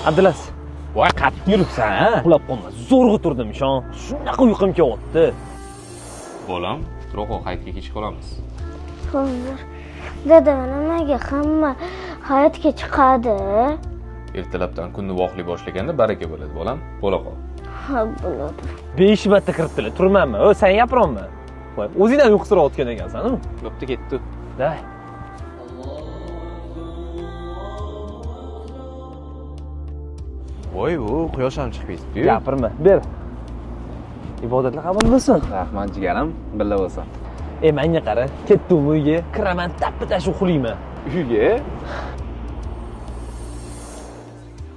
Abdulaziz. Voy, qattiq yuribsan, ha? Uxlab qolma. Zo'rg'a turdim, ishon. Shunaqa uyqum kelyapti. Bolam, tura qol, hayitga kech qolamiz. Hozir. Dada, nimaga hamma hayitga chiqadi? Ertalabdan kunni voqli boshlaganda baraka bo'ladi, bolam. Bo'la qol. Ha, bo'ladi. 5 marta kiribdilar, turmanmi? O, sen gapiryapman. Voy, o'zingdan uyqusirayotgan ekansan-ku. Bo'pti, ketdi. Davay. Voy, bu quyosh ham chiqib ketdi-yu. Gapirma, ber. Ibodatlar qabul bo'lsin. Rahmat jigarim, billa bo'lsin. Menga qara, ketdim uyga, kiraman, tappa tashib uxlayman. Uyga?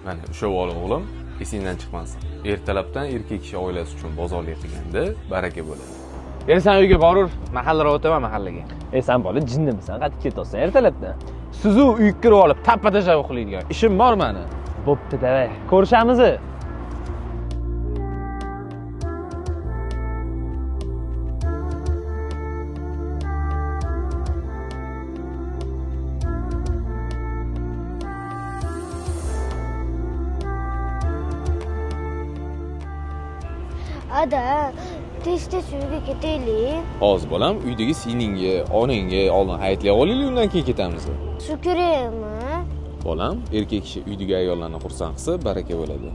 Mana o'sha o'g'lim, esingdan chiqmasin. Ertalabdan erkak kishi oilasi uchun bozorlik qilganda baraka bo'ladi. Sen uyga borur, mahallaga o'taman, mahallaga. Sen bola jinnimisan, qaytib ketyapsan ertalabdan? Sizu uyga kirib olib, tappa tashlab uxlaydigan ishim bor meni. Bo'pti, davay. Ko'rishamiz. Ada, tez-tez uyga ketaylik. Hozir bolam, uydagi siningga, onangga oldin hayitlab olaylik, undan keyin ketamiz. Shu kerakmi? Bolam, erkak kishi uydagi ayollarni xursand qilsa, baraka bo'ladi.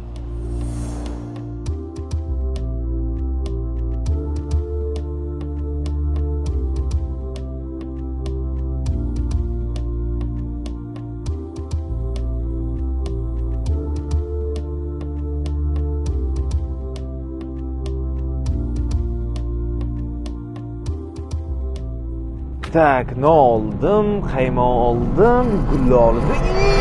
Tak, non oldim, qaymoq oldim, gulni oldim.